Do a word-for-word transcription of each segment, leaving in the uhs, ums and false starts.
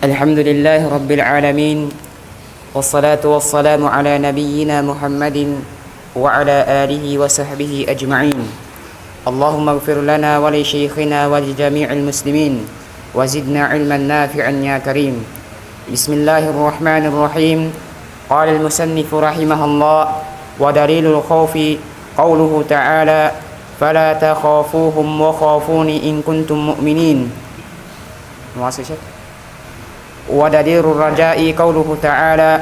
الحمد لله رب العالمين، والصلاة والسلام على نبينا محمد وعلى آله وصحبه أجمعين. اللهم اغفر لنا ولشيخنا ولجميع المسلمين، وزدنا علما نافعا يا كريم. بسم الله الرحمن الرحيم. قال المصنف رحمه الله: ودليل الخوف قوله تعالى: فلا تخافوهم وخافون إن كنتم مؤمنين. Muasa, Syekh? ودليل الرجاء قوله تعالى: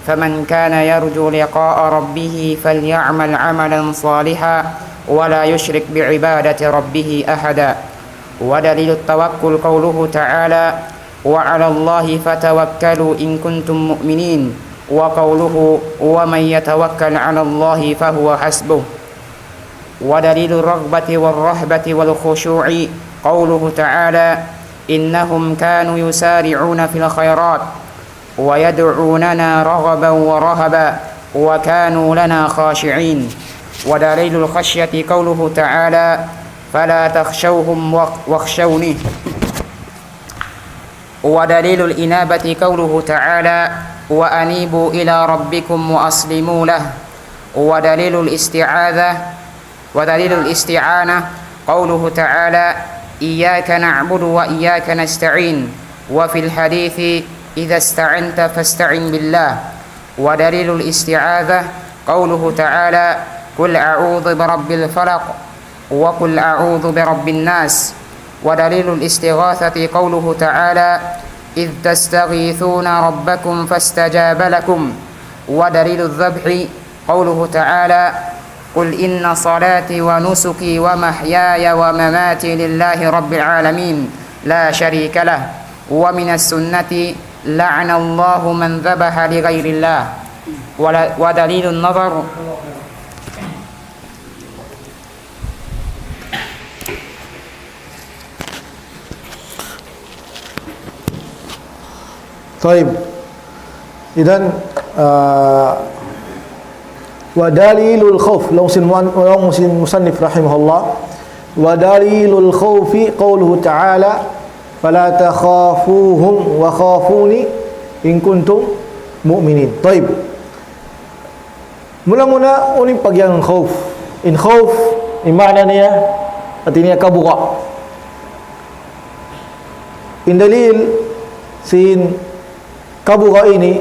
فمن كان يرجو لقاء ربه فليعمل عملا صالحا ولا يشرك بعبادة ربه أحدا. ودليل التوكل قوله تعالى: وعلى الله فتوكلوا إن كنتم مؤمنين. وقوله: ومن يتوكل على الله فهو حسبه. ودليل الرغبة والرهبة والخشوع قوله تعالى: إنهم كانوا يسارعون في الخيرات ويدعوننا رغبا ورهبا وكانوا لنا خاشعين. ودليل الخشية قوله تعالى: فلا تخشوهم واخ-، واخشوني. ودليل الإنابة قوله تعالى: وأنيبوا إلى ربكم وأسلموا له. ودليل الاستعاذة، ودليل الاستعانة قوله تعالى: إياك نعبد وإياك نستعين. وفي الحديث: إذا استعنت فاستعن بالله. ودليل الاستعاذة قوله تعالى: قل أعوذ برب الفلق، وقل أعوذ برب الناس. ودليل الاستغاثة قوله تعالى: إذ تستغيثون ربكم فاستجاب لكم. ودليل الذبح قوله تعالى: قل إن صلاتي ونسكي ومحياي ومماتي لله رب العالمين لا شريك له. ومن السنة: لعن الله من ذبح لغير الله. ول-، ودليل النظر. طيب. Idan, ah, ودليل الخوف. Laung sin muan-, laung sin musannif rahimahullah: ودليل الخوف قوله تعالى: فلا تخافوهم وخافون إن كنتم مؤمنين. طيب. Mula-mula, unu in pag'iyanun khawf? In khawf, in maana niya, hati niya kabuga'. In dalil sin kabuga' ini,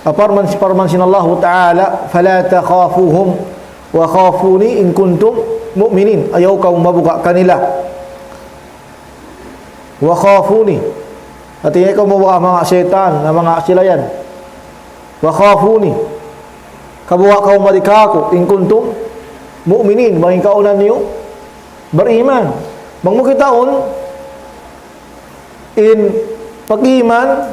parman, parman sin Allahu Ta'ala: فلا تخافوهم وخافون إن كنتم مؤمنين. Ayaw kamu mabuga' kanila. وخافوني. Hati niya, kamu mabuga' ha manga saytan, ha manga sila yan. وخافوني. Kabuga' kamu mari kāku', إن كنتم مؤمنين, bang in kaawnan niyu bariman. Bang mu kitaun, in pag-iman,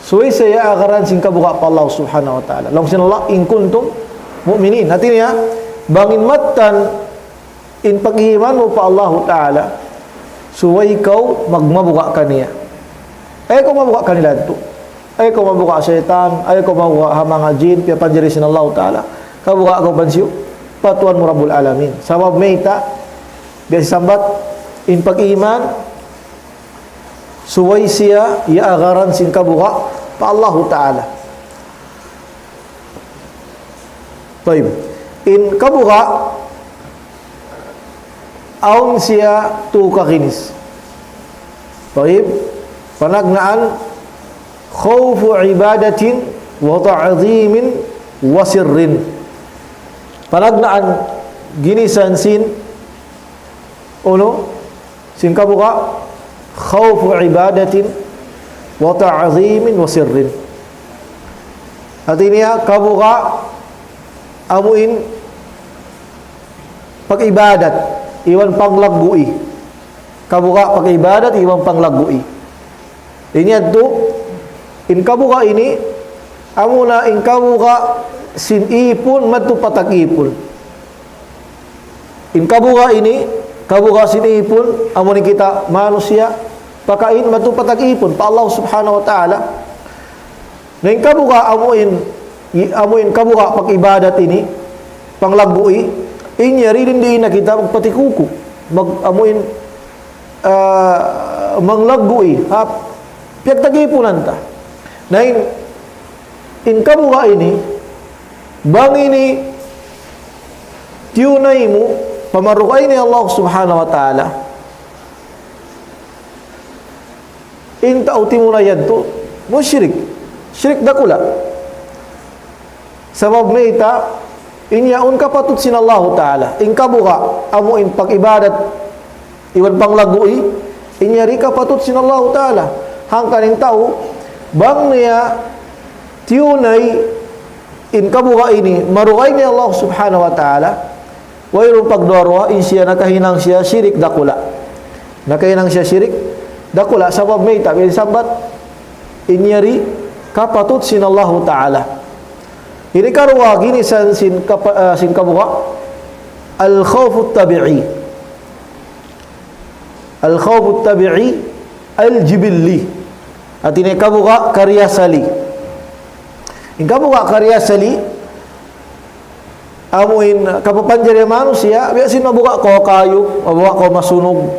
subay siya agaran sin kabuga' pa Allah Subhanahu wa Ta'ala. Laung sin Allah, إن كنتم مؤمنين. Hati niya, bang in mattan in pag-iman mu pa Allahu Ta'ala, subay kaw magmabuga' kaniya. Ayaw kaw mabuga' kanila yadtu. Ayaw kaw mabuga' saytan, ayaw kaw mabuga' ha manga jin, piyapanjari sin Allahu Ta'ala. Kabuga' kaw pa hisiyu? Pa Tuhan mu Rabbul Alamin. Sabab mayta', biya' sin sambat, in pag-iman, subay siya iyaagaran sin kabuga' pa Allahu Ta'ala. Tayyib. In kabuga', awn siya tū kaginis. Tayyib. Panagnaan, خوف عبادة وتعظيم وسر. Panagnaan ginisan sin, unu, sin kabuga', خوف عبادة وتعظيم وسر. Hati niya, kabuga' amuin pag-ibadat iban panglaggu'i. Kabuga' pag-ibadat iban panglaggu'i. Ini yadtu, in kabuga' ini, amuna in kabuga' sin ipun madtu pa tag-ipun. In kabuga' ini, kabuga' sin ipun, amu ini kita manusiya', pakain madtu pa tag-ipun, pa Allah Subhanahu wa Ta'ala. Na in kabuga' amuin, i-, amuin kabuga' pag-ibadat ini, panglaggu'i, In yari di' na kita magpatikuku, mag-, amuin, ah, manglaggu'i, ha, piyagtagipunan ta. Na in, in kabuga' ini, bang ini tiyunay mu, pa marugain Allah Subhanahu wa Ta'ala, in tau timunay yadtu, mushrik. Shirik dakula'. Sabab mayta', in yaun kapatut sin Allahu Ta'ala. In kabuga', amu in pag-ibadat, iban panglaggu'i, in yari kapatut sin Allahu Ta'ala. Hangkan in tau, bang niya tiyunay in kabuga' ini, marugain Allah Subhanahu wa Ta'ala, wayruun pagduwa-ruwa, in siya nakahinang siya shirik dakula'. Nakahinang siya shirik dakula', sabab mayta', biya' sambat, in yari kapatut sin Allahu Ta'ala. Ini karuwa ginisan sin kapa-, ah, sin kabuga', al-khawfu tabi'i. Al-khawfu tabi'i al-jibilli. Hati niya kabuga' kariyasali. In kabuga' kariyasali, amuin kapapanjari manusiya', biya' sin mabuga' kaw kayu, mabuga' kaw masunug,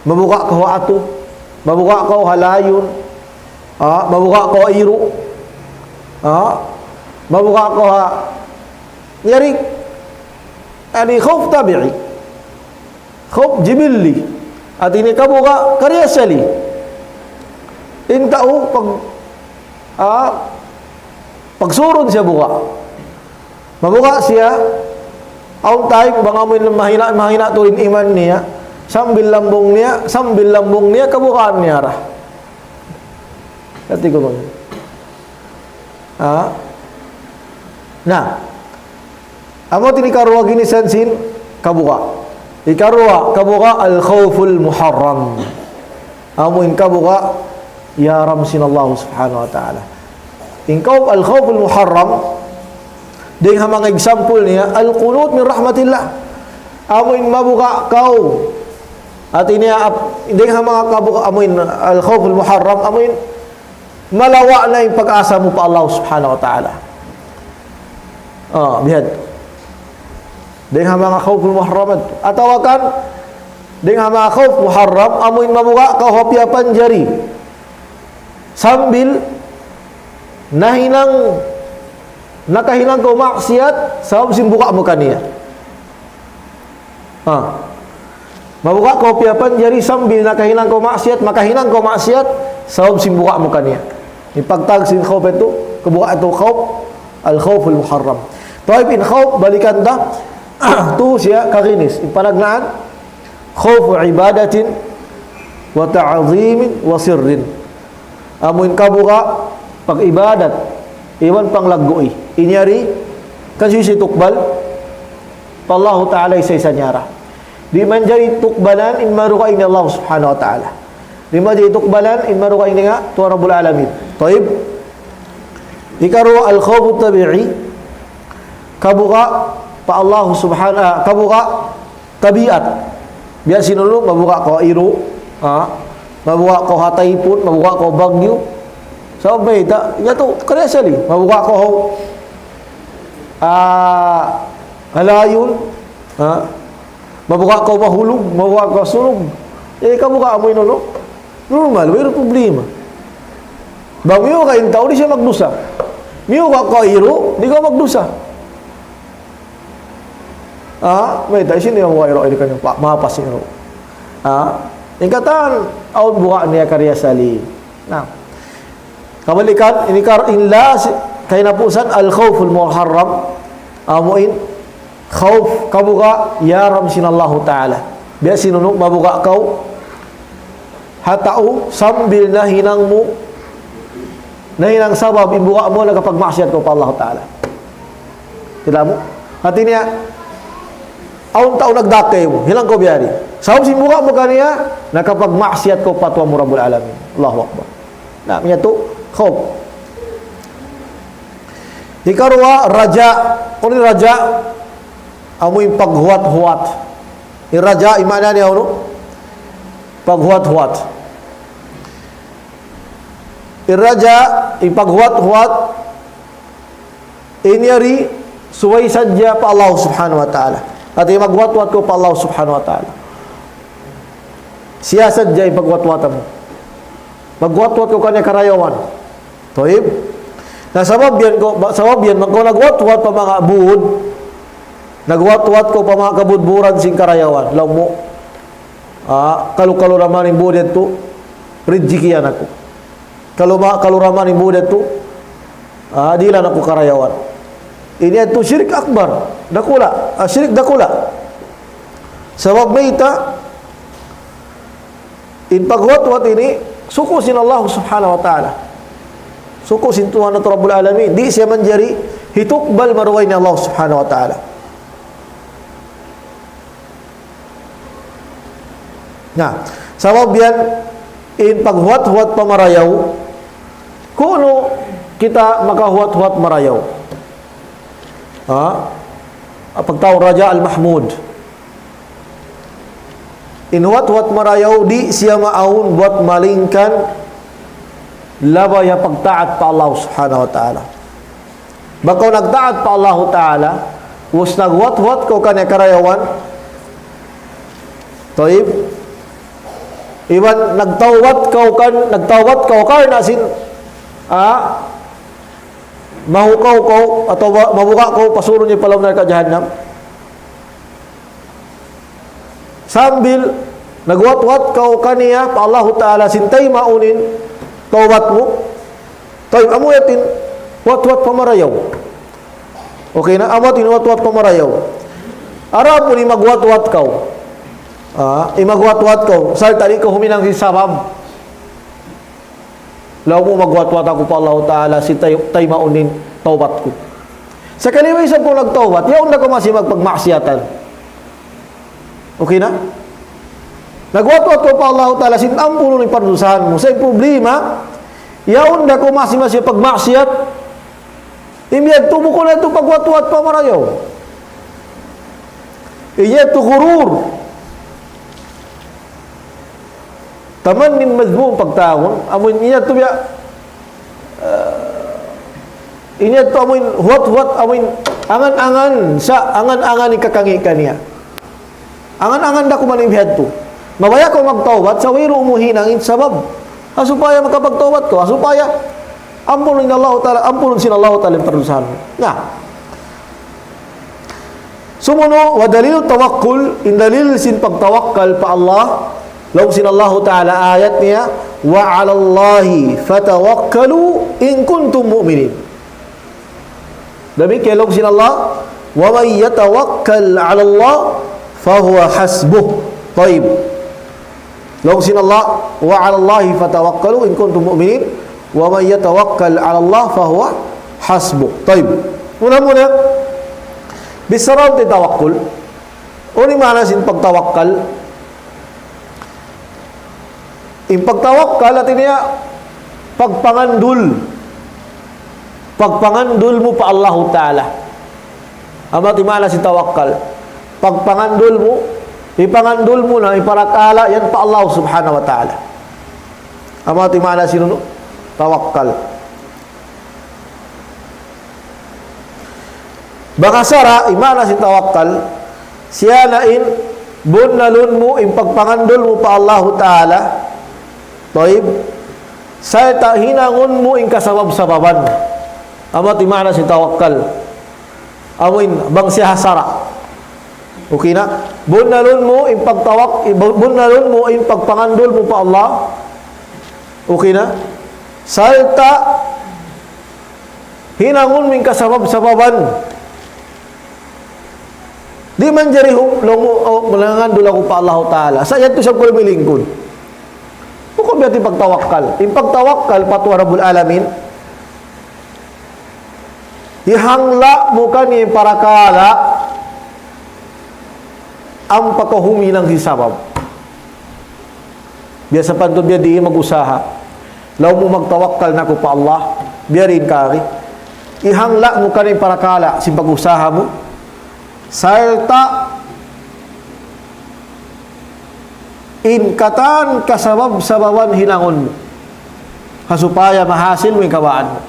mabuga' kaw atu, mabuga' kaw ha layun, ah, mabuga' kaw iru', ah, mabuga' kaw ha, yari, ini khawf tabi'i. Khawf jibilli. Hati niya kabuga' kariyasali. In tau pag, ah, pagsurun siya buga'. Mabuga' siya, awn time, bang amuin mahina', mahina' tuud in iman niya, sambil lambung niya, sambil lambung niya, kabugaan niya ra. Hati ku bang. Ha? Na. Amu ini karuwa ginisan sin kabuga'. Ikaruwa, kabuga' al-khawful muharram. Amu in kabuga' yaram sin Allah Subhanahu wa Ta'ala. In khawf, al-khawful muharram, dayn ha manga example niya, al-qunut min rahmatillah. Amu in mabuga' kaw. Hati niya, ap-, dayn ha manga kabuga', amu in al-khawful muharram, amu in malawa' na in pag-asa mu pa Allah Subhanahu wa Ta'ala. Ah, bihadtu. Dayn ha manga khawful muharramat. Atawa kan, dayn ha manga khawf muharram, amu in mabuga' kaw ha piyapanjari. Sambil nahinang, nakahinang kaw maksiyat, sabab sin buga' mu kaniya. Ha. Mabuga' kaw piyapanjari sambil nakahinang kaw maksiyat, makahinang kaw maksiyat, sabab sin buga' mu kaniya. In pagtawag sin khawf yadtu, kabuga' yadtu khawf, al-khawful muharram. Tayyib, in khawf, balikan ta, tu siya kaginis. In panagnaan, khawfu ibadatin wa ta'zimin wa sirrin. Amu in kabuga' pag-ibadat, iban panglaggu'i. In yari, kasi si tukbal, pa Allahu Ta'ala isa-isa niya ra. Di' manjari tukbalan in marugain Allah Subhanahu wa Ta'ala. Di' manjari tukbalan in marugain niya Tuhan Rabbul Alamin. Tayyib. Ikaruwa al-khawfu tabi'i. Kabuga' pa Allah Subhanahu, ah, kabuga' tabiat. Biya' sin unu, mabuga' kaw iru', ha? Mabuga' kaw ha taypun, mabuga' kaw bagyu. Sabab mayta', yadtu, kariyasali. Mabuga' kaw, ah, ha layun, ha? Mabuga' kaw mahulug, mabuga' kaw sunug. Eh, kabuga' amu in unu? Normal, wayruun problema. Bang miyuga' in tau, di' siya magdusa. Miyuga' kaw iru', di' kaw magdusa. Ah, mayta', hisiyu in wayruun ini kaniya pa, mapas ini ru. Ah, in katan, awn buga' niya kariyasali. Na. Kabalikan, ini kar-, in la si-, kahinapusan, al-khawful muharram. Amu in, khawf, kabuga', yaram sin Allahu Ta'ala. Biya' sin unu, mabuga' kaw, ha tau, sambil nahinang mu, nahinang sabab in buga' mu, nakapagmaksiyat kaw pa Allah Ta'ala. Kita' mu? Hati niya, awn tau nagdakay mu, hinang kaw biyari. Sabab sin buga' mu kaniya, nakapagmaksiyat kaw pa Tuhan mu Rabbul Alamin. Allahu Akbar. Na, yadtu, khawf. Ikaruwa, raja. Unu in raja? Amu in paghuwat-huwat. In raja, in maana niya unu? Paghuwat-huwat. In raja, in paghuwat-huwat, in yari, Subay sadja pa Allah Subhanahu wa Ta'ala. Hāti maghuwat-huwat kaw pa Allah Subhanahu wa Ta'ala. Siya sadja in paghuwat-huwatan mu. Maghuwat-huwat kaw kaniya karayawan. Tayyib. Na sabab yan kaw, sabab yan, bang kaw naghuwat-huwat pa manga bud, naghuwat-huwat kaw pa manga kabudburan sin karayawan. Laung mu, ah, kalu-kalu da man in bud yadtu, rijiki yan aku. Kalu ma-, kalu da man in bud yadtu, ah, dihilan aku karayawan. Ini yadtu shirik akbar. Dakula', ah, shirik dakula'. Sabab mayta', in paghuwat-huwat ini, suku' sin Allah Subhanahu wa Ta'ala. Suku' sin Tuhan natu' Rabbul Alamin. Di' siya manjari hitukbal maruway ni Allah Subhanahu wa Ta'ala. Na, sabab yan, in paghuwat-huwat pa marayaw, ku'nu kita makahuwat-huwat marayaw. Ha? Pagtawagun Raja al-Mahmud. In huwat-huwat marayaw di' siya maawn buwat malaingkan labay ha pagtaat pa Allah Subhanahu wa Ta'ala. Bang kaw nagtaat pa Allahu Ta'ala, ubus naghuwat-huwat kaw kaniya karayawan. Tayyib. Iban nagtawbat kaw kan, nagtawbat kaw karna' sin, ah, mahukaw kaw atawa mabuga' kaw, pasūrun niya pa lawm narka' jahannam. Sambil naghuwat-huwat kaw kaniya pa Allahu Ta'ala sin taymaun in tawbat mu. Tayyib, amu yadtu in huwat-huwat pa marayaw. Okay na, amu yadtu in huwat-huwat pa marayaw. Adapun in maghuwat-huwat kaw. Ah, in maghuwat-huwat kaw. Sarta' di' kaw huminang sin sabab. Laung mu maghuwat-huwat aku pa Allahu Ta'ala sin tay-, taymaun in tawbat ku. Sakali way isab kaw nagtawbat, yaun da kaw masi magpagmaksiyatan. Okay na? Naghuwat-huwat kaw pa Allahu Ta'ala sin ampunun in pardusahan mu. Sa' in problema, yaun da kaw masi-masi pagmaksiyat. In biya' yadtu bukun na yadtu paghuwat-huwat pa marayaw. In yadtu ghurur. Tamannin madhmum pagtawagun, amu in yadtu biya', ah, in yadtu amu in huwat-huwat, amu in angan-angan, sa' angan-angan in kakangi' kaniya. Angan-angan da kuman in biya' yadtu. Mabaya' kaw magtawbat, sa' wayruun mu hinang in sabab. Ha supaya makapagtawbat kaw, ha supaya ampunun sin Allahu Ta'ala, ampunun sin Allahu Ta'ala in pardusahan mu. Na. Sumunu', ودليل التوكل, in dalil sin pagtawakkal pa Allah, laung sin Allahu Ta'ala ayat niya, وعلى الله فتوكلوا إن كنتم مؤمنين. Damikkiyan laung sin Allah, ومن يتوكل على الله فهو حسبه. Tayyib. Laung sin Allah, وعلى الله فتوكلوا إن كنتم مؤمنين ومن يتوكل على الله فهو حسبه. Tayyib. Muna-muna, bichara ta tawakkul. Unu in maana sin pagtawakkal? In pagtawakkal, hāti niya, pagpangandul. Pagpangandul mu pa Allahu Ta'ala. Amu yadtu in maana sin tawakkal. Pagpangandul mu, hipangandul mu na in parakala' yan pa Allah Subhanahu wa Ta'ala. Amu yadtu in maana sin unu? Tawakkal. Bang ha sara', in maana sin tawakkal, siya na in bunnalun mu in pagpangandul mu pa Allahu Ta'ala. Tayyib. Sarta' hinangun mu in kasabab-sababan. Amu yadtu in maana sin tawakkal. Amu in bang siya ha sara'. Okay na? Bunnalun mu in pagtawak-, bu-, bunnalun mu in pagpangandul mu pa Allah. Okay na? Sarta' hinangun mu in kasabab-sababan. Di' manjari hu-, laung mu, "Oh, mangandul aku pa Allahu Ta'ala. Sa' yadtu siya ku milingkud." Bukun biya' ha yan in pagtawakkal. In pagtawakkal pa Tuhan Rabbul Alamin, hihangla' mu kaniya in parakala' ampa kaw huminang sin sabab. Biya' sapantun biya' diin mag-usaha. Laung mu magtawakkal na aku pa Allah, biya' diin kari. Hihangla' mu kaniya in parakala' sin pag-usaha mu. Sarta' in katan kasabab-sababan hinangun mu. Ha supaya mahasil mu in kabaan mu.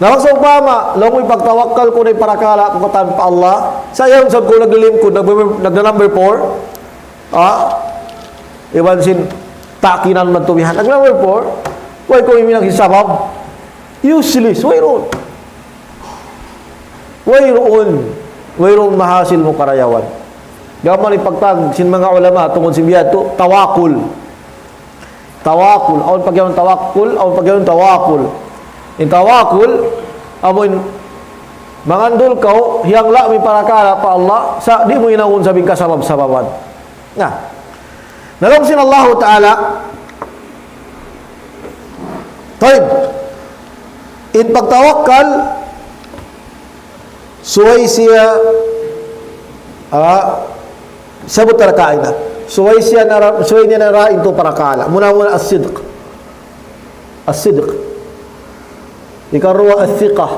Na bang sawpama, laung mu hipagtawakkal kaw na in parakala' kaw katan pa Allah, sa' yaun isab kaw naglilingkud, nag-, nagna-number four, ah, iban sin takinan man tumihan, nag-number four, way kaw huminang sin sabab, useless, wayruun. Wayruun, wayruun mahasil mu karayawan. Gām in pagtawag sin manga ulama, tungud sin biya' yadtu, tawakul. Tawakul, awn pag'iyanun tawakkul, awn pag'iyanun tawakul. In tawakul, amun mangandul kaw, hiyangla' mu in parakala' pa Allah, sa' di' mu hinangun sabab kasabab-sababan. Na, laung sin Allahu Ta'ala, tayyib, in pagtawakkal, subay siya, ah, sabut ra kaina. Subay siya nara-, subay niya nara in tu parakala'. Muna-muna as-sidq. As-sidq. Ikaruwa as-thiqah.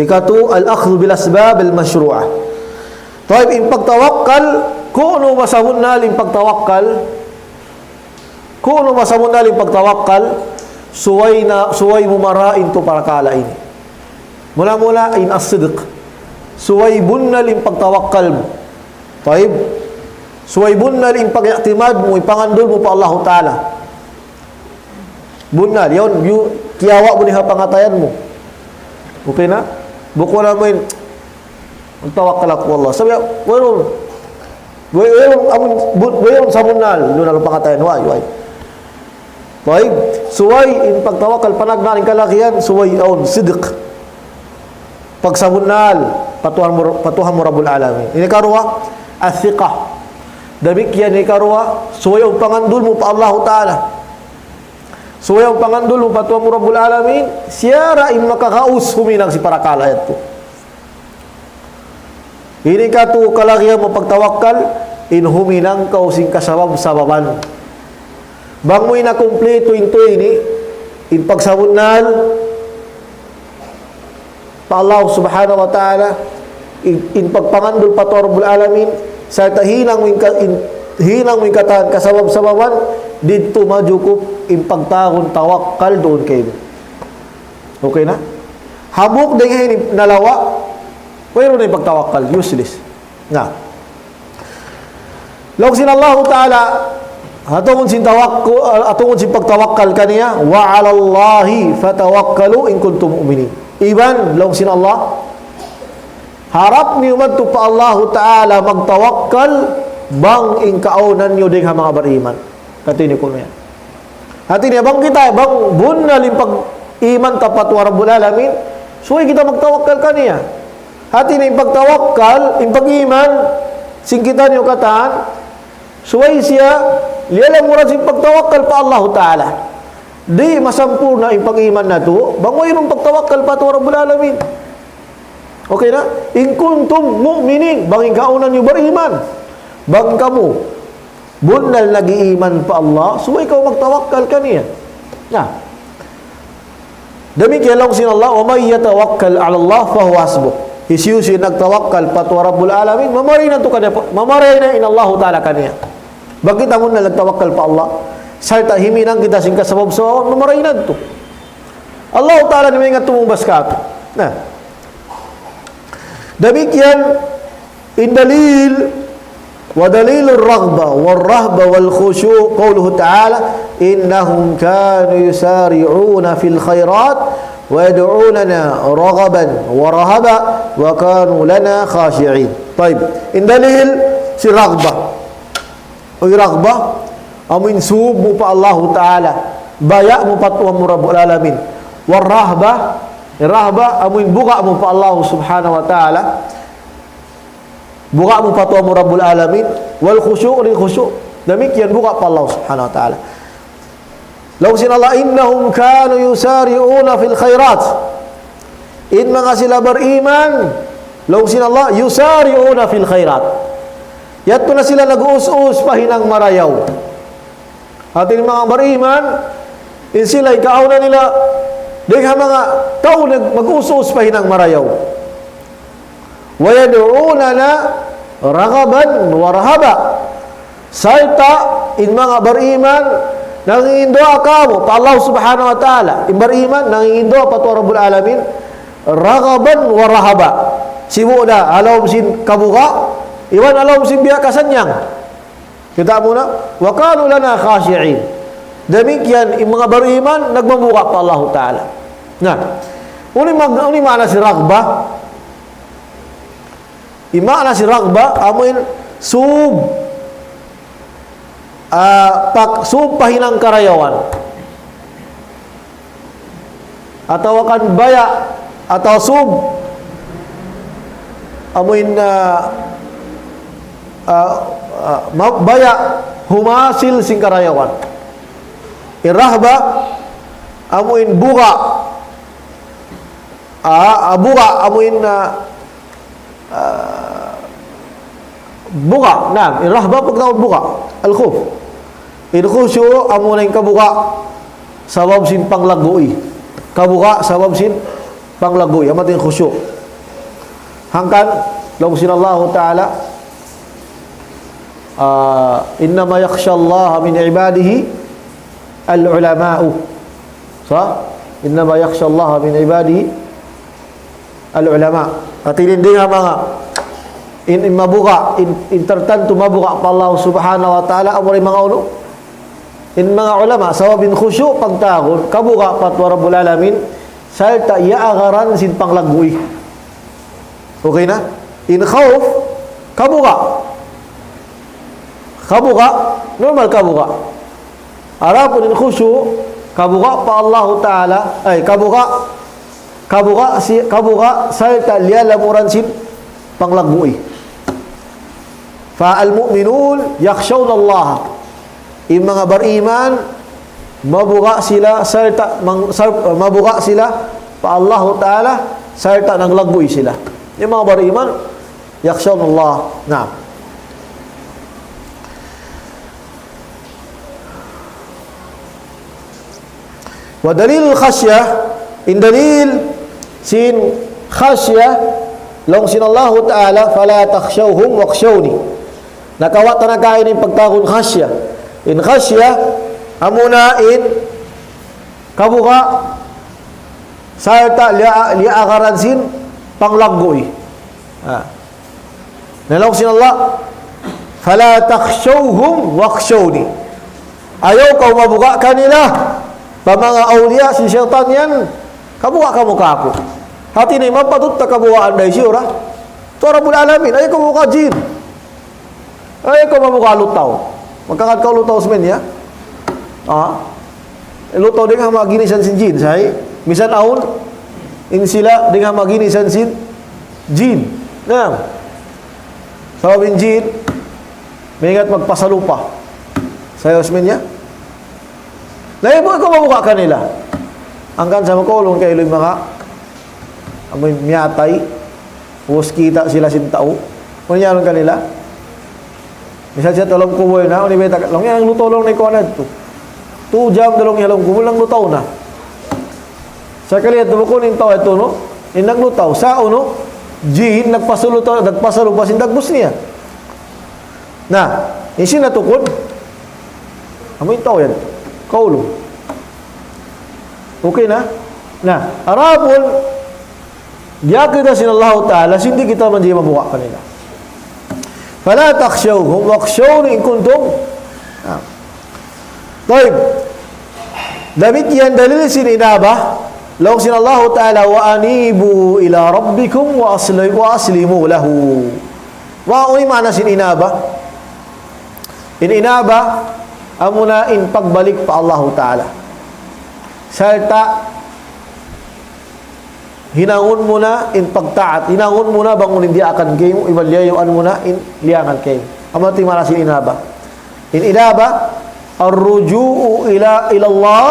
Ikatu al-akhdhu bil asbab al-mashru'ah. Tayyib, in pagtawakkal, kunu masabunnal in pagtawakkal, kunu masabunnal in pagtawakkal, subay na, subay mu mara in tu parakala' ini. Muna-muna in as-sidq. Subay bunnal in pagtawakkal mu. Tayyib. Subay bunnal in pag-i'timad mu, in pangandul mu pa Allahu Ta'ala. Bunnal, yaun, yu-, kiyawa' mu dayn ha pangatayan mu. Okay na? Bukun na mu in, "Magtawakkal aku pa Allah." Sabab, wayruun, way-, wayruun, amun, bu-, wayruun sabunnal, duun na pangatayan, way, way. Tayyib, subay in pagtawakkal panagnaan in kalagihan, subay awn sidq. Pagsabunnal, pa Tuhan mu, pa Tuhan mu Rabbul Alamin. Ini karuwa, as-thiqah. Damikkiyan ini karuwa, subay awn pangandul mu pa Allahu Ta'ala. Subay awn pangandul mu pa Tuhan mu Rabbul Alamin, siya ra in makagaus huminang sin parakala' yadtu. Ini katu kalagihan mu pagtawakkal, in huminang kaw sin kasabab-sababan. Bang mu in nakumpletu in tu ini, in pagsabunnal pa Allah Subhanahu wa Ta'ala, in, in pagpangandul pa Tuhan Rabbul Alamin, sarta' hinang mu in ka-, in, hinang mu in katan kasabab-sababan, didtu majukup in pagtawagun tawakkal duun kaymu. Okay na? Hambuuk dayn ha ini nalawa', wayruun na in pagtawakkal, useless. Na. Laung sin Allahu Ta'ala, ha tungud sin tawakku-, ha tungud sin pagtawakkal kaniya, "Wa 'alallahi fatawakkalu in kuntum mu'minin." Iban, laung sin Allah, harap niyu madtu pa Allahu Ta'ala magtawakkal, bang in kaawnan niyu dayn ha manga bariman. Hati niya kunu' yan. Hati niya, bang kita, bang bunnal in pag-iman ta pa Tuhan Rabbul Alamin, subay kita magtawakkal kaniya. Hati niya, in pagtawakkal, in pag-iman, sin kitaniyu katan, subay siya, liyalang murad sin pagtawakkal pa Allahu Ta'ala. Di' masampurna' in pag-iman natu', bang wayruun pagtawakkal pa Tuhan Rabbul Alamin. Okay na? "In kuntum mu'minin," bang in kaawnan niyu bariman. Bang kamu bunnal nag-iiman pa Allah, subay kaw magtawakkal kaniya. Na. Damikkiyan laung sin Allah, "Wa man yatawakkal 'ala Allah fa huwa hasbuh." Hisiyu-siyu in nagtawakkal pa Tuhan Rabbul Alamin, mamaray na tuud kaniya, mamaray na in Allahu Ta'ala kaniya. Bang kita bunnal nagtawakkal pa Allah, sarta' huminang kita sin kasabab-sababan, mamaray na tuud. Allahu Ta'ala in maingat tumumbas kātu'. Na. Damikkiyan in dalil, ودليل الرغبة والرهبة والخشوع قوله تعالى: إنهم كانوا يسارعون في الخيرات ويدعوننا رغبا ورهبا وكانوا لنا خاشعين. Tayyib. In dalil sin raghbah. Uy raghbah, amu in sūb mu pa Allahu Ta'ala, baya' mu pa Tuhan mu Rabbul Alamin. Wa raghbah, raghbah, amu in buga' mu pa Allahu Subhanahu wa Ta'ala, buga' mu pa Tuhan mu Rabbul Alamin, wal khushu', in khushu', damikkiyan buga' pa Allahu Subhanahu wa Ta'ala. Laung sin Allah, إنهم كانوا يسارعون في الخيرات. In manga sila bariman, laung sin Allah, يسارعون في الخيرات. Yadtu na sila nag-uus-uus pa hinang marayaw. Hati niya in manga bariman, in sila in kaawnan nila, dayn ha manga tau nag-, mag-uus-uus pa hinang marayaw. ويدعوننا رغبا ورهبا. Sarta' in manga bariman, Nangingin duwaa kamu pa Allah Subhanahu wa Ta'ala. In bariman, nangingin duwaa pa Tuhan Rabbul Alamin. Raghaban wa rahaba. Sibu' da, ha lawm sin kabuga', iban ha lawm sin biya' kasannyang. Kita' mu na, wa kanu lana khashi'in. Damikkiyan, in manga bariman, nagmabuga' pa Allah Ta'ala. Na, unu in mag-, unu in maana sin raghba? In maana sin raghba, amuin sub, ah, pak-, sub pa hinang karayawan. Atawa kan baya', atawa sub, amuin, ah, ah, ah, ma-, baya' humasil sin karayawan. In raghba, amuin buga', ah, ah, buga', amuin, ah, ah, buga', naam, in raghba pagtawagun buga', al-khawf. In khushu', amuna in kabuga', sabab sin panglaggu'i. Kabuga', sabab sin panglaggu'i. Amu in khushu'. Hangkan, laung sin Allahu Ta'ala, ah, إنما يخشى الله من عباده العلماء. Sa? إنما يخشى الله من عباده العلماء. Hati niya dayn ha manga in, in mabuga', in, in tartantu mabuga' pa Allah Subhanahu wa Ta'ala, amura in manga unu? In manga ulama, sabab in khushu' pagtawagun, kabuga' pa Tuhan Rabbul Alamin, sarta' iyaagaran sin panglaggu'i. Okay na? In khawf, kabuga'. Kabuga', normal kabuga'. Adapun in khushu', kabuga' pa Allahu Ta'ala, ay, kabuga', kabuga' si-, kabuga' sarta' liyalamuran sin panglaggu'i. فالمؤمنون يخشون الله. In manga bariman, mabuga' sila, sarta' mang-, sar-, mabuga' sila pa Allahu Ta'ala, sarta' nanglaggu'i sila. In manga bariman, يخشون الله. Naam. ودليل الخشية, in dalil sin khasya, laung sin Allahu Ta'ala, فلا تخشوهم واخشوني. Nakawa' ta na kaina in pagtawagun khasya. In khasya, amuna in kabuga', sarta' liya-, liyaagaran sin panglaggu'i. Ah. Na laung sin Allah, فلا تخشوهم واخشوني. Ayaw kamu mabuga' kanila. Pa manga awliya sin saytan yan, kabuga' kamu kāku'. Hati niya, mapatut ta kabugaan dayn siya, ra? Tuhan Rabbul Alamin, ayaw kamu mabuga' jin. Ayaw kamu mabuga' lutaw. Magkakad kaw lutaw, smen, ya? Ah. Lutaw dayn ha manga ginisan sin jin, sa'. Misan awn, in sila dayn ha manga ginisan sin jin. Na. Sabab in jin, maingat magpasalupa. Sa' usmin niya. Na, ayaw kamu mabuga' kanila. Hangkan sa' makaulung kaylu in manga, amuin miyatay. Ubus kita' sila sin tau. Unu in iyarun kanila? Misan siya ha lawm kubul na, unu in bayta', laung niya, nanglutaw laung na in kuwan yadtu. Tū jam da laung niya ha lawm kubul, nanglutaw na. Sakali yadtu, bukun in tau yadtu, no? In nanglutaw. Sa' unu, jin, nagpasalupa, nagpasalupa sin dagbus niya. Na, in sin natukud, amu in tau yan. Kaulung. Okay na? Na, adapun, diyaak kita sin Allahu Ta'ala, sin di' kita manjari mabuga' kanila. فلا تخشوهم واخشوني إن كنتم. Na. Tayyib. Damikkiyan dalil sin inaba, laung sin Allahu Ta'ala, وأنيبوا إلى ربكم وأسل-، وأسلموا له. Wa, unu in maana sin inaba? In inaba, amuna in pagbalik pa Allahu Ta'ala. Sarta' hinangun mu na in pagtaat. Hinangun mu na bang unu in diyaakan kaymu, iban liyayuan mu na in liyangan kaymu. Amu in maana sin inaba. In inaba, الرجوع إلى، إلى الله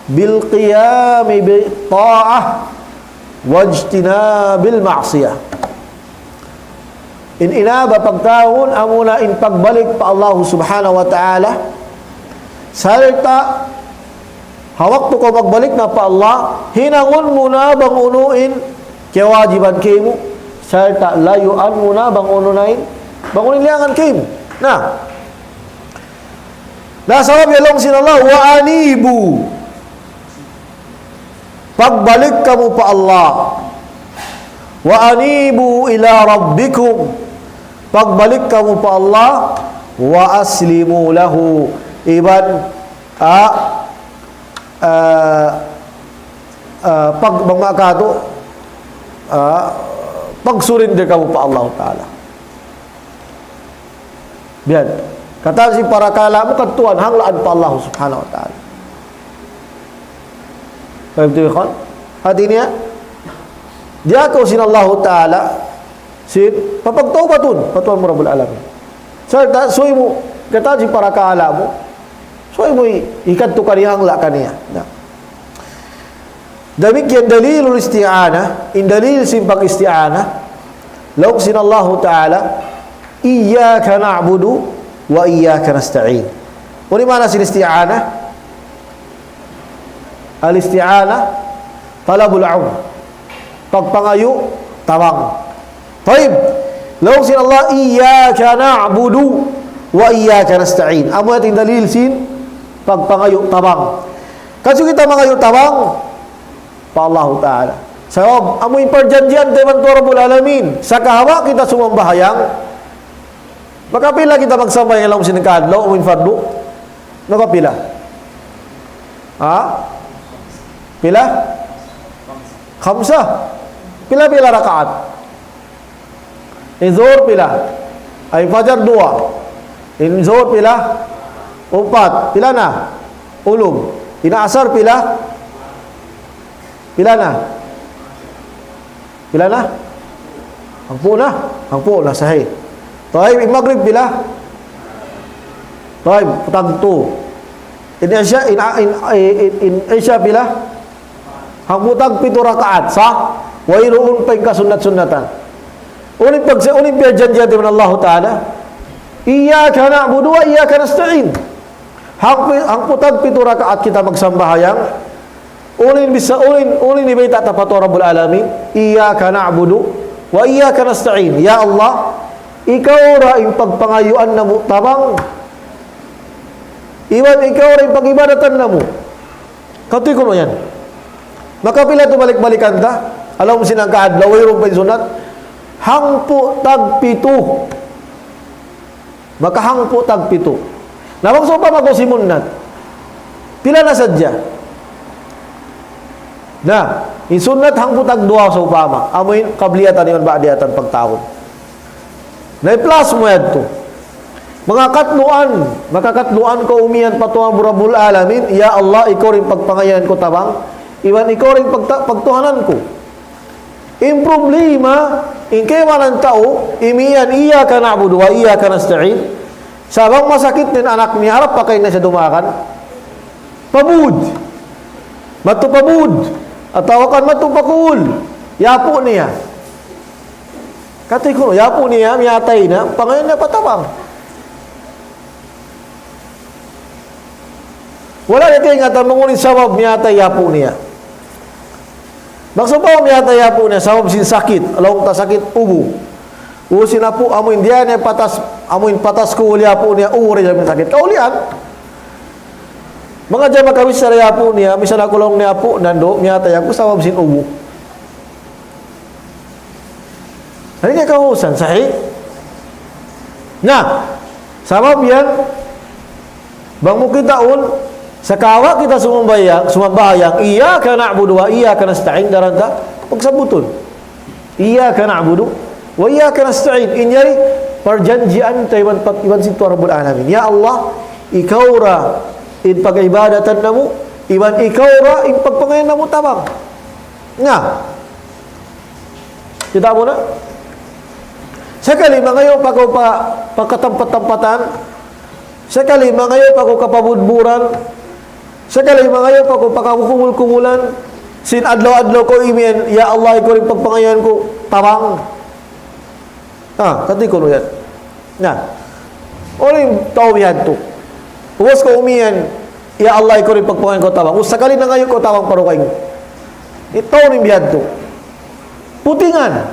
بالقيام بالطاعة واجتناب المعصية. In inaba pagtawagun, amuna in pagbalik pa Allah Subhanahu wa Ta'ala. Sarta', ha waktu kaw magbalik na pa Allah, hinangun mu na bang unu in kiyawajiban kaymu, sarta' layuan mu na bang unu na in, bang unu in liyangan kaymu. Na, Na sabab laung sin Allah, وأنيبوا. Pagbalik kamu pa Allah. وأنيبوا إلى ربكم. Pagbalik kamu pa Allah. وأسلموا له. Iban, ah, ah, ah, pag, bang makatu, ah, pag-surrender kamu pa Allah Ta'ala. Biya' yan. Katan sin parakala' mu kadtuan, hanglaan pa Allah Subhanahu wa Ta'ala. Paham tu, ikhwan? Hati niya, diyaak kaw sin Allah Ta'ala, sin papagtawbatun, pa Tuhan mu Rabbul Alamin. Sarta', subay mu, katan sin parakala' mu, subay mu hi-, hikadtu kaniya, hangla' kaniya. Na. Damikkiyan dalilul isti'anah, in dalil sin pag-isti'anah, laung sin Allahu Ta'ala, إياك نعبد وإياك نستعين. Unu in maana sin isti'anah? Al-isti'anah, talabul aun. Pagpangayu' tabang. Tayyib. Laung sin Allah, إياك نعبد وإياك نستعين. Amu yan in dalil sin pagpangayu' tabang. Kasi kita mangayu' tabang pa Allahu Ta'ala. Sabab, amu in parjanjian ta iban Tuhan Rabbul Alamin. Sakahawa kita sumambahayang, makapila kita magsambahayang laung sin kaadlaw, amu in fardu? Makapila? Ha? Pila? Khamsa. Pila-pila rakaat? In Zuhur pila? Ay, Fajar duwa. In Zuhur pila? Upat. Pila na? Ulum. In Asar pila? Pila na? Pila na? Hangpu' na? Hangpu' na, sahih. Tayyib, in Maghrib pila? Tayyib, tagtu. In Isha, in, in, in, in Isha pila? Hangpu' tagpitu rakaat, sah? Wayruun pa in kasunnat-sunnatan. Unu in pagsa-, unu in piyajanjian ta iban Allahu Ta'ala? إياك نعبد وإياك نستعين. Hangpu', hangpu' tagpitu rakaat kita magsambahayang. Unu in bisa, unu in, unu in bayta' ta pa Tuhan Rabbul Alamin? إياك نعبد وإياك نستعين. Ya Allah, ikaw ra in pagpangayuan namu' tabang. Iban ikaw ra in pag-ibadatan namu'. Katu' kunu' yan. Makapila tu balik-balikan ta? Alam sin hangka adlaw, wayruun pa in sunnat. Hangpu' tagpitu. Makahangpu' tagpitu. Na bang sawpama kaw simunnat, pila na sadja? Na, in sunnat hangpu' tagduwa sawpama. Amu in qabliyatan iban ba'diyatan pagtawagun. Na i-plus mu yadtu. Manga katluan, makakatluan kaw umiyan pa Tuhan Rabbul Alamin, "Ya Allah, ikaw ra in pagpangayan ku tabang, iban ikaw ra in pagta-, pagtuhanan ku." In problema, in kaibanan tau, imiyan, "Iyyaka na'budu wa iyyaka nasta'in." Sa' bang masakit in anak niya, harap pa kayna siya dumagan. Pabud. Madtu pabud. Atawa kan madtu pa kuul. Yapu niya. Katu' kunu', yapu niya, miyatay na, pangayan niya pa tabang. Wala' niya kaingatan bang unu in sabab miyatay yapu niya. Maksud pa miyatay yapu niya, sabab sin sakit, laung ta sakit ubu. Ubu sin apu, amu in diya niya patas, amu in patas kuul yapu niya, ubu ra in sakit. Kaulian, manga jama kami sa yapu niya, misan aku laung niya apu, nandu', miyatay aku sabab sin ubu. Ini kaya kahusan, sahih? Na, sabab yan, bang mu kitaun, sakawa kita sumambahayang, sumambahayang, "Iyyaka na'budu wa iyyaka nasta'in," daran ta, pagsabutun. "Iyyaka na'budu wa iyyaka nasta'in." In yari, parjanjian ta iban pat-, iban sin Tuhan Rabbul Alamin. Ya Allah, ikaw ra in pag-ibadatan namu', iban ikaw ra in pagpangayan namu' tabang. Na, kita' mu na? Sakali mangayu' pa kaw pa, pa katampat-tampatan. Sakali mangayu' pa kaw kapabudburan. Sakali mangayu' pa kaw pa kakukubul-kubulan. Sin adlaw-adlaw kaw imiyan, "Ya Allah, ikaw ra in pagpangayan ku tabang." Ah, katu' kunu' yan. Na. Unu in tau biya' hādtu? Ubus kaw umiyan, "Ya Allah, ikaw ra in pagpangayan ku tabang." Ubus sakali nangayu' kaw tabang pa dugaing. In tau biya' hādtu. Putingan.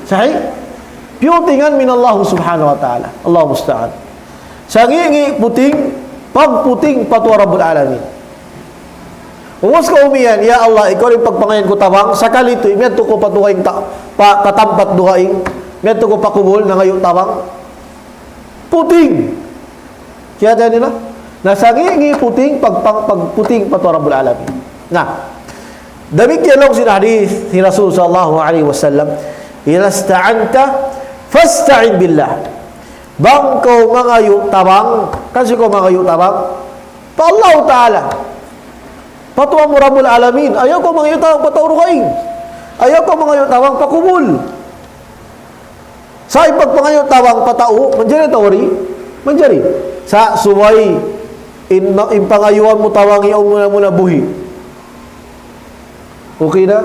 Sahih? Putingan min Allah subhanahu wa ta'ala. Allahu musta'an. Sangi'-ngi' puting, Pagputing pa Tuhan Rabbul Alamin. Ubus kaw umiyan, "Ya Allah, ikaw in pagpangayu' ku tabang, sakali tuud, miyadtu kaw pa dugaing ta-, pa, pa tampat dugaing, miyadtu kaw pa kubul, nangayu' tabang." Puting! Kiyata' niyu na? Nasangi' in puting, pag, pag, pagputing pa Tuhan Rabbul Alamin. Na, damikkiyan laung sin hadith ni Rasul sallallahu alayhi wasallam, "إذا استعنت فاستعن بالله." Bang kaw mangayu' tabang, kansi' kaw mangayu' tabang, pa Allah Ta'ala. Pa Tuhan mu Rabbul Alamin. Ayaw kaw mangayu' tabang pa tau dugaing. Ayaw kaw mangayu' tabang pa kubul. Sa' in pagpangayu' tabang pa tau, manjari atawa di'? Manjari. Sa' subay, in, in pangayuan mu tabang yaun muna-muna buhi'. Okay na?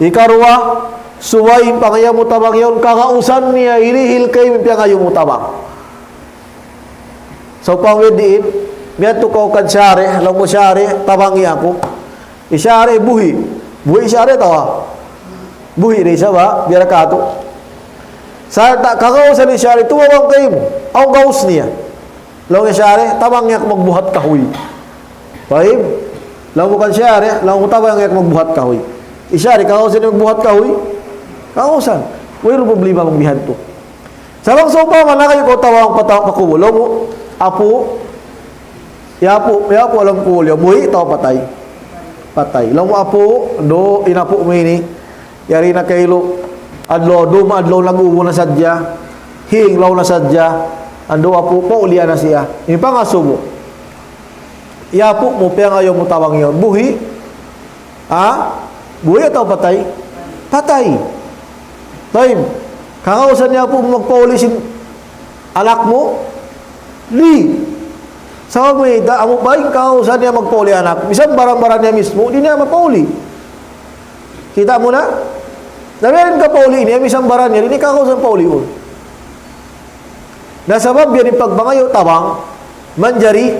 Ikaruwa, subay in pangayuan mu tabang yaun, kagausan niya, hirihil kaymu in pangayuan mu tabang. Sa' upama diin, miyadtu kaw kan shari', laung mu, "Shari', tabangi aku." In shari' buhi'. Buhi' shari' atawa? Buhi' da isab, biya' da katu'. Sa' ta-, kagausan in shari', tumabang kaymu. Awn gaus niya. Laung in shari', "Tabangi aku magbuhat kahuy." Tayyib. Laung mu kan shari', laung mu, "Tabangi aku magbuhat kahuy." In shari', kagausan niya magbuhat kahuy? Kagausan. Wayruun problema bang biya' hādtu. Sa' bang sawpama nangayu' kaw tabang pa ta-, pa kubul, laung mu, "Apu', ya apu', ya apu', ha lawm kubul yan, buhi' atawa patay?" "Patay." Laung mu, "Apu', du, in apu' mu ini, yari na kailu, adlaw, dum adlaw nag-ubu na sadja, hinglaw na sadja, andu' apu', paulian na siya." In pangasubu, "Ya apu' mu, piyangayuan mu tabang yaun, buhi', ha? Buhi' atawa patay?" "Patay." "Tayyib. Kagausan niya apu' mu magpauli sin anak mu?" "Di'." Sabab mayta', amu pa in kagausan niya magpauli anak, misan baran-baran niya mismu, di' niya mapauli. Kita' mu na? Na biya' diin kapauli niya, misan baran niya, di' niya kagausan pauliun. Na sabab yan in pagpangayu' tabang, manjari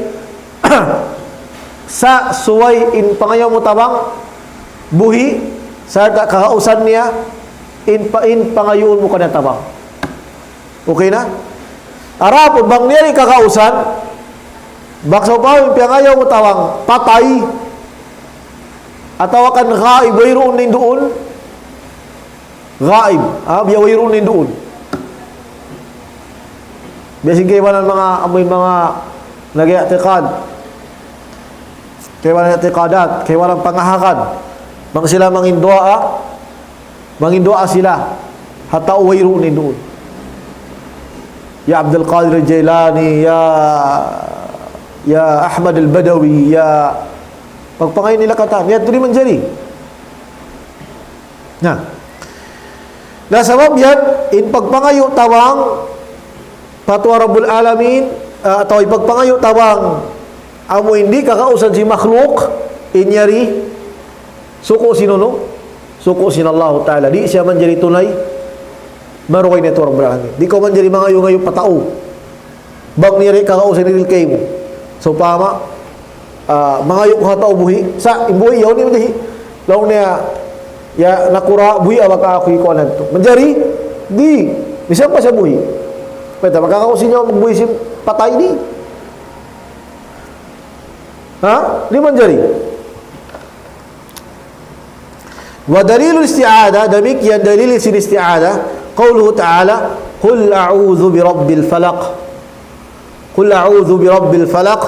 sa' subay in pangayuan mu tabang, buhi', sarta' kagausan niya, in pa-, in pangayuun mu kaniya tabang. Okay na? Adapun bang niya di' kagausan, bang sawpama in piyangayuan mu tabang, patay, atawa kan ghaib, wayruun na duun, ghaib, ha, biya' wayruun na duun. Biya' sin kaibanan manga, amuin manga nag-i'tiqad. Kaibanan i'tiqadat, kaibanan pangahakan. Bang sila mangin duwaa, mangin duwaa sila ha tau wayruun na duun. Ya Abdul Qadir Jailani, ya, ya Ahmad al-Badawi, ya, pagpangayu' nila katan, ya, di' manjari. Na. Na sabab yan, in pagpangayu' tabang pa Tuhan Rabbul Alamin, ah, atawa in pagpangayu' tabang amu in di' kagausan sin makhluk, in yari, suku' sin unu, suku' sin Allahu Ta'ala. Di' siya manjari tunay, marugay na Tuhan Rabbul Alamin. Di' kaw manjari mangayu'-ngayu' pa tau. Bang niya di' kagausan hirihil kaymu. Sawpama, ah, mangayu' kaw ha tau buhi', sa' in buhi' yaun di' manjari. Laung niya, "Ya nakura', buhi' ba kaw aku?" Ikuanan tu. Manjari? Di'. Misan pa siya buhi'. Pwede, makakausin niya buhi' sin patay di'. Ha? Di' manjari. ودليل الاستعاذة, damikkiyan dalil sin isti'adha, قوله تعالى: قل أعوذ برب الفلق. قل أعوذ برب الفلق.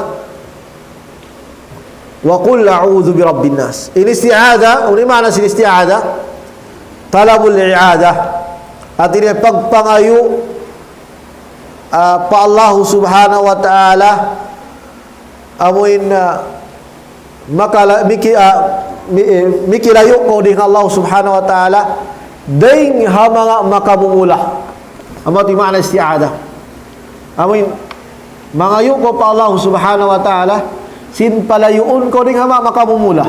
وقل أعوذ برب الناس. In isti'adha, unu in maana sin isti'adha? طلب الإعاذة. Hāti niya pagpangayu', ah, pa Allah Subhanahu wa Ta'ala, amuin, ah, makala-, miki-, ah, mi-, eh, mikilayu' kaw dayn ha Allah Subhanahu wa Ta'ala, dayn ha manga makamumula. Amu in maana isti'adha. Amuin, mangayu' kaw pa Allah Subhanahu wa Ta'ala, sin palayuun kaw dayn ha manga makamumula.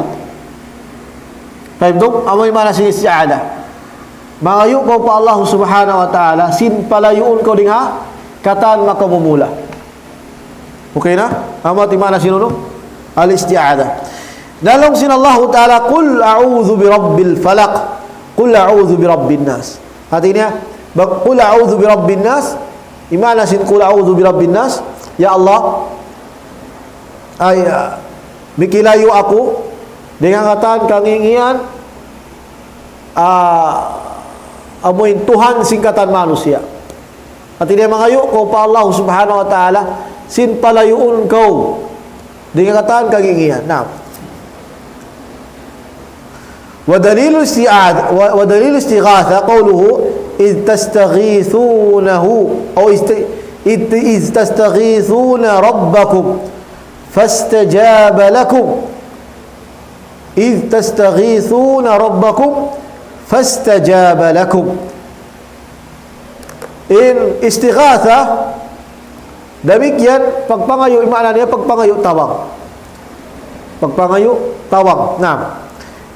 Fahim tum? Amu in maana sin isti'adha. Mangayu' kaw pa Allah Subhanahu wa Ta'ala, sin palayuun kaw dayn ha katan makamumula. Okay na? Amu in maana sin unu? Al-isti'adha. Na laung sin Allahu Ta'ala, قل أعوذ برب الفلق. قل أعوذ برب الناس. Hāti niya, ba-, قل أعوذ برب الناس. In maana sin قل أعوذ برب الناس. Ya Allah, ay, ah, mikilayu aku dayn ha katan kangīngīan, ah, amuin Tuhan sin katan manusiya'. Hāti niya mangayu' kaw pa Allah subhanahu wa ta'ala, sin palayuun kaw dayn ha katan kangīngīan. Naam. ودليل الاستعاذة، و-، ودليل الاستغاثة قوله: "إذ تستغيثونه"، أو است-، إذ، "إذ تستغيثون ربكم فاستجاب لكم". "إذ تستغيثون ربكم فاستجاب لكم". In istighatha, damikkiyan pagpangayu', in maana niya pagpangayu' tabang. Pagpangayu' tabang. Naam.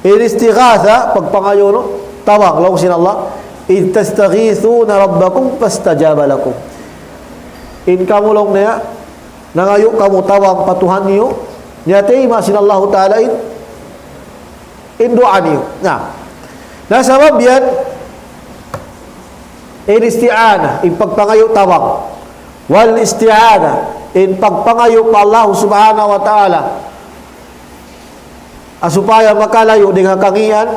In istighatha, pagpangayu', no? Tabang, laung sin Allah, "إذ تستغيثون ربكم فاستجاب لكم". In kamu, laung niya, nangayu' kamu tabang pa Tuhan niyu, niyataima' sin Allahu Ta'ala in, in duwaa niyu. Na, na sabab yan, in isti'ana, in pagpangayu' tabang. Wal isti'ana, in pagpangayu' pa Allah subhanahu wa ta'ala. Ah, supaya makalayu' dayn ha kangīan,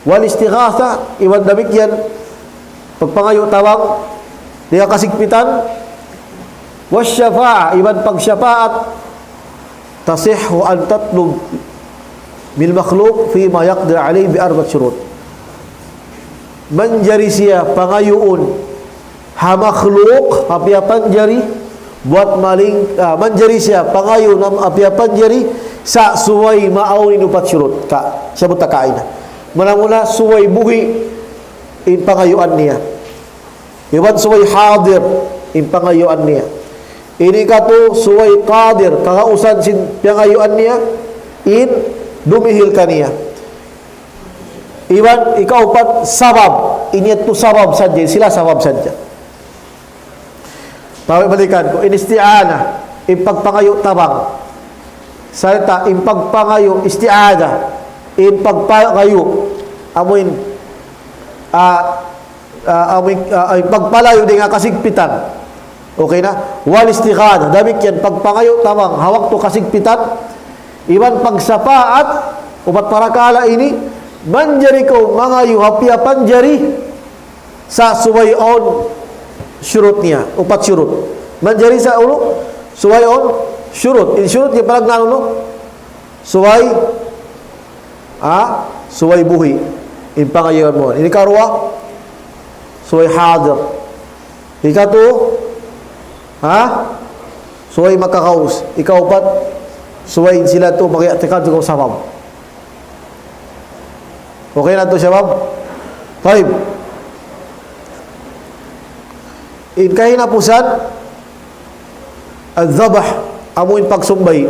wal istighatha, iban damikkiyan, pagpangayu' tabang, dayn ha kasigpitan, was shafa'a, iban pagsapaat, تصح أن تطلب من المخلوق فيما يقدر عليه بأربعة شروط. Manjari siya pangayuun ha makhluk, ha piyapanjari, buat maling, ah, manjari siya pangayuun ha piyapanjari, sa' subay maawn in upat shurut. Ka, siya buta kaina. Muna-muna, subay buhi' in pangayuan niya. Iban subay hadir in pangayuan niya. Ini katu subay qadir, kagausan sin pangayuan niya, in dumihil kaniya. Iban ikaupat sabab, ini yadtu sabab sadja, sila sabab sadja. Pabalikan ku, in isti'ana, in pagpangayu' tabang. Sarta' in pagpangayu' isti'ana, in pagpangayu', amuin, ah, ah, amuin, ah, in pagpalayu' dayn ha kasigpitan. Okay na? Wal istighatha, damikkiyan pagpangayu' tabang, ha waktu kasigpitan, iban pagsapaat, upat parakala' ini, manjari kaw mangayu' ha piyapanjari, sa' subay awn shurut niya, upat shurut. Manjari sa' unu, subay awn shurut. In shurut niya panagnaan unu, subay, ha? Subay buhi' in pangayuan mu. Ini karuwa, subay hadir. Ikatu, ha? Subay makagaus. Ikaupat, subay in sila tu mag-i'tikad kaw sabab. Okay na tu, shabab? Tayyib. In kahinapusan, al-dhabh, amu in pagsumbay.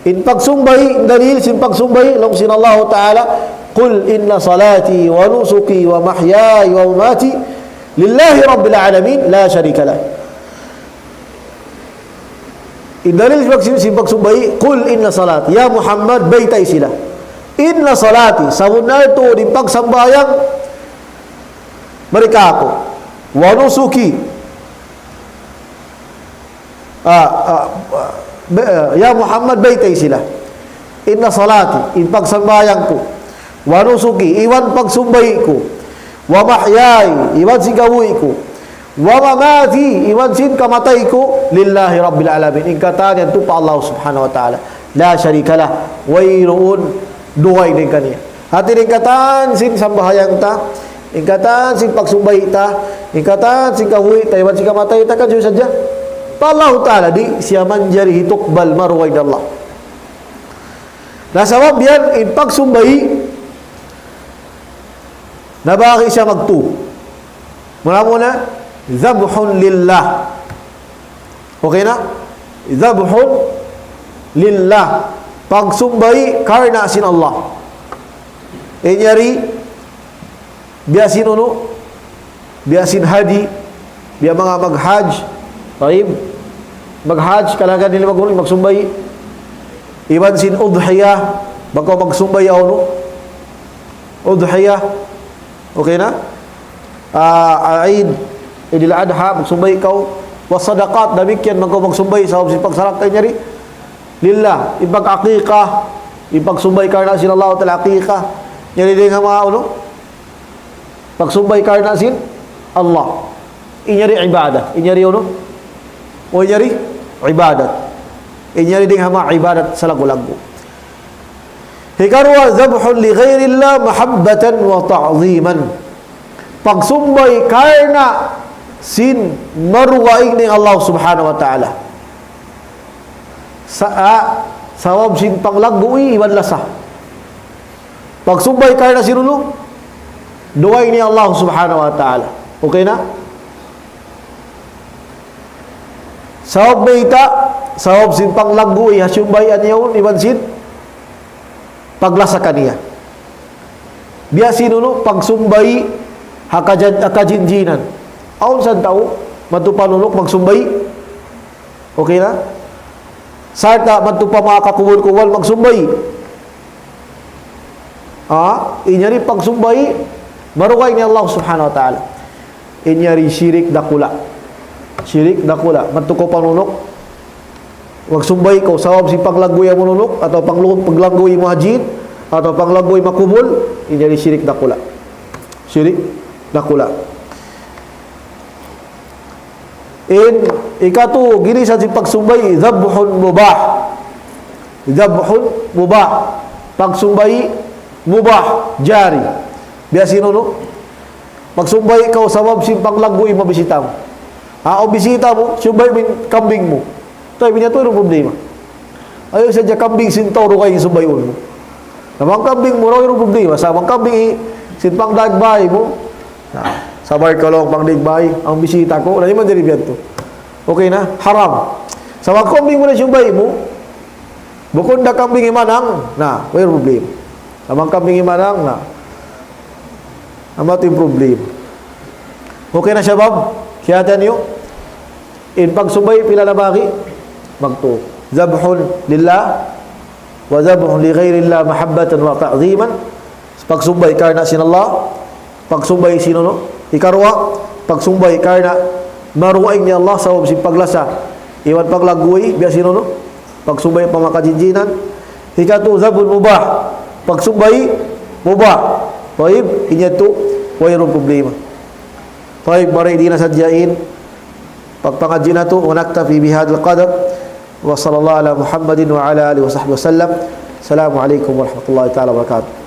In pagsumbay, dalil sin pagsumbay, laung sin Allah Ta'ala, قل إن صلاتي ونسكي ومحياي ومماتي لله رب العالمين لا شريك له. In dalil sin pag-, sin pagsumbay, قل إن صلاتي. Ya Muhammad, baytai sila. إن صلاتي, sabunnal tuud in pagsambahayang mari kāku'. ونسكي. Ah, ah, ah, be-, ah, ya Muhammad, baytai sila. إن صلاتي, in pagsambahayang ku. ونسكي, iban pagsumbay ku. ومحياي, iban sin kabuhi' ku. ومماتي, iban sin kamatay ku, لله رب العالمين. In katan yadtu pa Allah Subhanahu wa Ta'ala. لا شريك له, wayruun dugaing dayn kaniya. Hāti niya in katan sin sambahayang ta, in katan sin pagsumbay ta, in katan sin kabuhi' ta, iban sin kamatay ta, kan siya sadja. Pa Allah Ta'ala, di' siya manjari hitukbal maruway da Allah. Na sabab yan, in pagsumbay, nabahagi' siya magtū. Muna-muna, ذبح لله. Okay na? ذبح لله. Pagsumbay karna' sin Allah. In yari, biya' sin unu, biya' sin hadi, biya' manga maghajj, tayyib. Maghajj, kalagan nila mag-, magsumbay. Iban sin udhiya, bang kaw magsumbay, unu. Udhiya. Okay na? Ah, Eid, Eid al-Adha, magsumbay kaw. والصدقات, damikkiyan bang kaw magsumbay' sabab sin pagsarakka, in yari lillah. In pag-aqiqa, in pagsumbay' karna' sin Allah Ta'ala, aqiqa, in yari dayn ha manga unu, pagsumbay' karna' sin Allah. In yari ibadat, in yari unu, o in yari ibadat. In yari dayn ha manga ibadat salaggu'-laggu'. Hikaruwa, ذبح لغير الله محبة وتعظيما. Pagsumbay' karna' sin marugaing dayn Allah Subhanahu wa Ta'ala. Sa-, ah, sabab sin panglaggu'i iban lasa. Pagsumbay' karna' sin unu, dugaing dayn Allah Subhanahu wa Ta'ala. Okay na? Sabab mayta', sabab sin panglaggu'i ha siyumbayan yaun, iban sin paglasa kaniya. Biya' sin unu, pagsumbay' ha kajan-, ha kajinjinan. Awn sa tau, madtu pa manunuk magsumbay'. Okay na? Sarta' madtu pa manga kakubul-kubul magsumbay'. Ah, in yari pagsumbay', marugaing dayn Allah Subhanahu wa Ta'ala. In yari shirik dakula'. Shirik dakula'. Madtu kaw pa manunuk, magsumbay' kaw sabab sin panglaggu'i ha manunuk, atawa panglu-, panglaggu'i ha jin, atawa panglaggu'i ha kubul, in yari shirik dakula'. Shirik dakula'. In hikatu, ginisan sin pagsumbay', ذبح مباح. ذبح مباح. Pagsumbay' mubah, jari. Biya' sin unu, magsumbay' kaw sabab sin panglaggu'i manga bisita mu. Ha, awn bisita mu, sumbay' mu in kambing mu. Tayyib, in yatu wayruun problema. Ayaw sadja kambing sin tau dugaing in sumbay'un mu. Na bang kambing mu, wayruun problema. Sa' bang kambing i-, sin pangdagbay mu, na, sabar kaw laung pangdagbay, awn bisita ku, na, di' manjari biya' yadtu. Okay na? Haram. Sa' bang kambing mu na sumbay' mu, bukun da kambing imanang, na, wayruun problema. Sa' bang kambing imanang, na, amu yadtu in problema. Okay na, shabab? Kiyahatihan niyu? In pagsumbay' pila na bahagi'? Magtū. ذبح لله، وذبح لغير الله محبة وتعظيما. Pagsumbay' karna' sin Allah, pagsumbay' sin unu, hikaruwa, pagsumbay' karna' marugaing dayn Allah sabab sin paglasa iban panglaggu'i, biya' sin unu, pagsumbay' pa manga kajinjinan. Hikatu, ذبح مباح. Pagsumbay' mubah. Tayyib, in yatu wayruun problema. Tayyib, mari di na sadja in pagpangadji' natu', ونكتفي بهذا القدر. وصلى الله على محمد وعلى آله وصحبه وسلم. السلام عليكم ورحمة الله تعالى وبركاته.